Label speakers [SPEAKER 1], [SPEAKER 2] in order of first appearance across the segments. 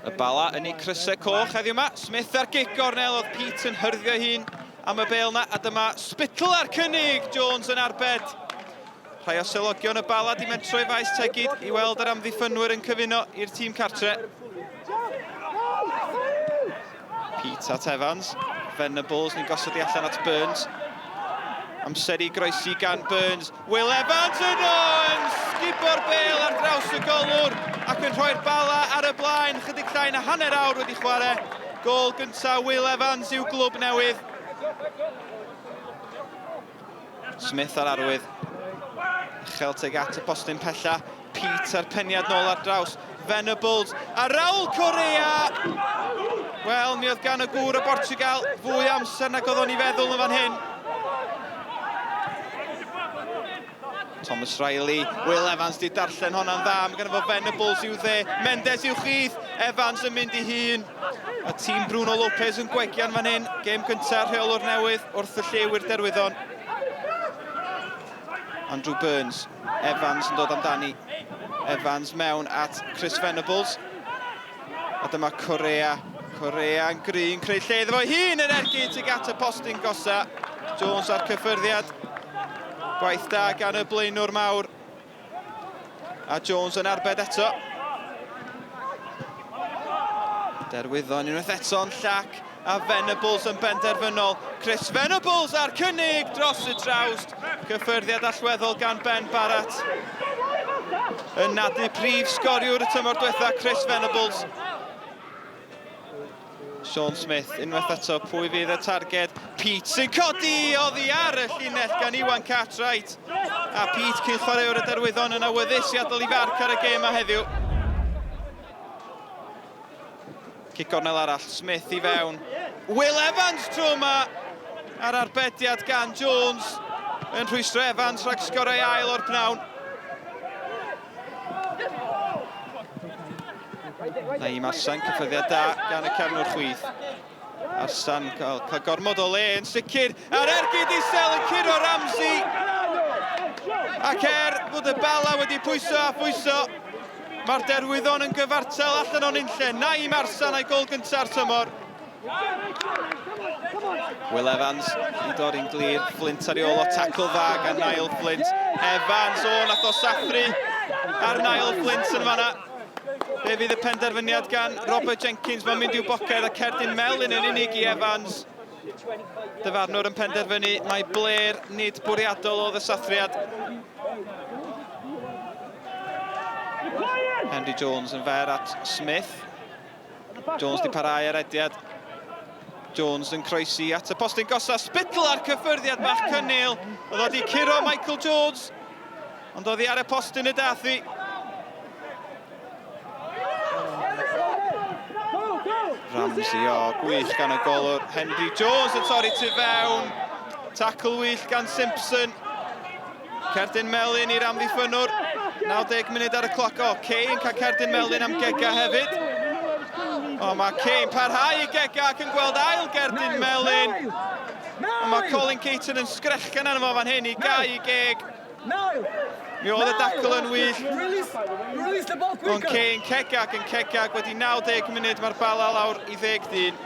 [SPEAKER 1] Y Bala yn ei crysau coch heddiw yma. Smith ar gic gornel, oedd Pete yn hyrddio hun am y bel na, a dyma Spittle ar cynnig, Jones yn arbed. Rhai o selogion y Bala di mentro i faes Tegid i weld yr amddiffynwyr yn cyfuno i'r tîm cartre. Pete at Evans. Venables ni'n gosod i allan at Burns. Amser i groesi gan Burns. Will Evans yno yn sgubo'r bel ar draws y golwr ac yn rhoi'r bala ar y blaen chydig llai na hanner awr wedi chwarae. Gôl gyntaf Will Evans i'w glwb newydd. Smith ar arwydd. Uchel tuag at y postyn pella. Pete a'r peniad nôl ar draws. Venables a Raul Correa! Wel, mi oedd gan y gŵr o Bortugal fwy amser nag oedd o'n i feddwl yn fan hyn. Thomas Riley, Will Evans di darllen honna'n dda, mae gen fo Venables i'w dde, Mendes i'w chith, Evans yn mynd i hun. A tîm Bruno Lopez yn gwegian fan hyn, gêm gyntaf rheolwr newydd wrth y llew i'r Derwyddon. Andrew Burns, Evans yn dod amdani. Evans mewn at Chris Venables. A dyma Correa. Correa yn gry yn creu lle iddo fo hun yn ergyd tuag at y postyn gosa. Jones a'r cyffyrddiad. Gwaith da gan y blaenwr mawr. A Jones yn arbed eto. Derwyddon unwaith eto yn llac a Venables yn benderfynol. Chris Venables a'r cynnig dros y trawst. Cyffyrddiad allweddol gan Ben Barratt. Yn nadu prif sgoriwr y tymor diwetha, Chris Venables. Sean Smith, unwaith eto, pwy fydd y targed? Pete sy'n codi oddi ar y llinell gan Iwan Cartwright. A Pete, cyn chwaraewr y Derwyddon, yn awyddus i adael i farc ar y gêm a heddiw. Cic gornel arall, Smith i fewn. Will Evans tro yma a'r arbediad gan Jones yn rhwystro Evans rhag sgorau ail o'r pnawn. Naïm Arsan, cyffyrddiad da gan y cefnwr chwith. Arsan cael, cael gormod o le yn sicr. A'r ergyd isel yn curo Ramsey. Ac er bod y Bala wedi pwyso a phwyso, mae'r Derwyddon yn gyfartal allan o'n unlle. Naïm Arsan a'i gol gynta'r tymor. Will Evans i dorri'n glir, Flint ar ei ôl o tacl dda gan Niall Flint. Evans, o, nath o sathru ar Niall Flint yn fanna. Fe fydd y penderfyniad gan Robert Jenkins, mae'n mynd i'w boced a cerdyn melyn yn unig i Evans. Dyfarnwr yn penderfynu mae Blair nid bwriadol oedd y sathriad. Henry Jones yn fer at Smith. Jones di parhau ar rediad. Jones yn croesi at y postyn gosa. Spittle ar cyffyrddiad bach cynnil. Oedd o di curo Michael Jones. Ond oedd hi ar y postyn y dath hi. Ramsey, o, gwych gan y golwr. Henry Jones yn torri tu fewn. Tackle wych gan Simpson. Cerdyn melyn i'r amddiffynnwr. 90 munud ar y cloc. O, Kane yn cael cerdyn melyn am Gega hefyd. O, mae Kane parhau i Gega ac yn gweld ail gerdyn melyn. Ond mae Colin Caton yn sgrechian arno fo fan hyn i gau i geg. Mi oedd y dacl yn wych. Ond Kane cegag yn cegag wedi 90 munud mae'r bala lawr i ddeg dyn.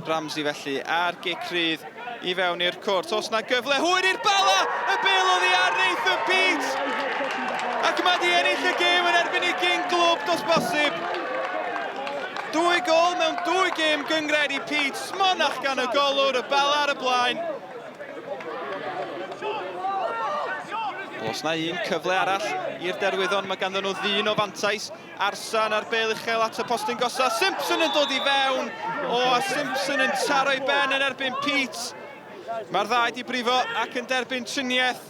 [SPEAKER 1] Ramsey felly ar gic rhydd i fewn i'r cwrt. Os na gyfle hwyr i'r Bala, y bel oddi ar Nathan Peat. Ac mae di ennill y gêm yn erbyn ei gyn glwb dos bosib. Dwy gol mewn dwy gêm gynghrair i Peat. Smonach gan y golwr, y Bala ar y blaen. Os na un cyfle arall i'r Derwyddon, mae ganddyn nhw ddyn o fantais. Arsan a'r bêl uchel at y postyn gosa. Simpson yn dod i fewn. O, a Simpson yn taro i ben yn erbyn Pete. Mae'r ddau di brifo ac yn derbyn triniaeth.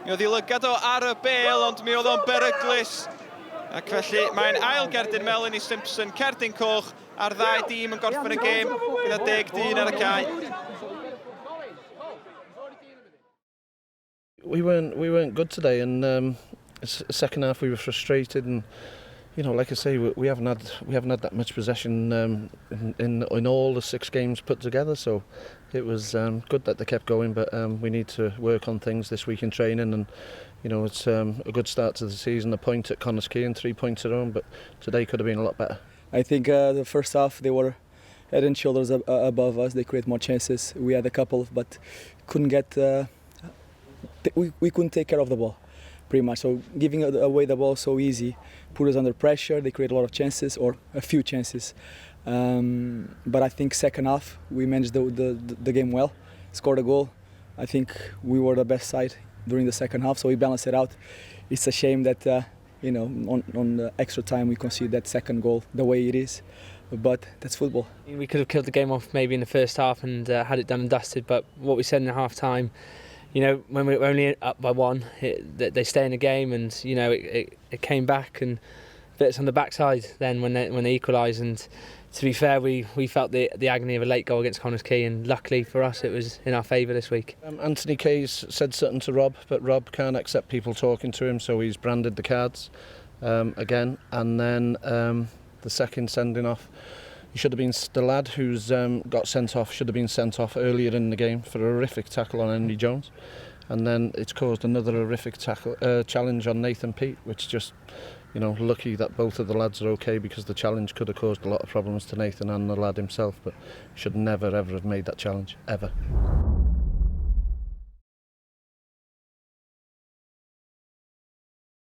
[SPEAKER 1] Mi oedd i lygad o ar y bêl, ond mi oedd o'n beryglus. Ac felly mae'n ail gerdyn melyn i Simpson, cerdyn coch, a'r ddau dîm yn gorffen y gêm gyda deg dyn ar y cae.
[SPEAKER 2] We weren't we weren't good today, and um, second half we were frustrated, and you know, like I say, we, we haven't had we haven't had that much possession um, in, in in all the six games put together. So it was um, good that they kept going, but um, we need to work on things this week in training, and It's a good start to the season, a point at Connah's Quay and 3 points at home, but today could have been a lot better.
[SPEAKER 3] I think the first half they were head and shoulders above us. They create more chances. We had a couple, but couldn't get. We couldn't take care of the ball, pretty much. So giving away the ball so easy put us under pressure. They create a lot of chances or a few chances. But I think second half we managed the game well, scored a goal. I think we were the best side during the second half, so we balanced it out. It's a shame that on the extra time we conceded that second goal the way it is, but that's football.
[SPEAKER 4] We could have killed the game off maybe in the first half and had it done and dusted, but what we said in the half time, when we were only up by one, they stay in the game, and it came back and bit us on the backside then when they equalised. And to be fair, we felt the agony of a late goal against Connah's Quay, and luckily for us, it was in our favour this week.
[SPEAKER 2] Anthony Kay's said something to Rob, but Rob can't accept people talking to him, so he's branded the cards again. And then the second sending off, he should have been the lad who's got sent off should have been sent off earlier in the game for a horrific tackle on Henry Jones, and then it's caused another horrific tackle challenge on Nathan Peate, which just lucky that both of the lads are okay, because the challenge could have caused a lot of problems to Nathan and the lad himself, but should never ever have made that challenge, ever.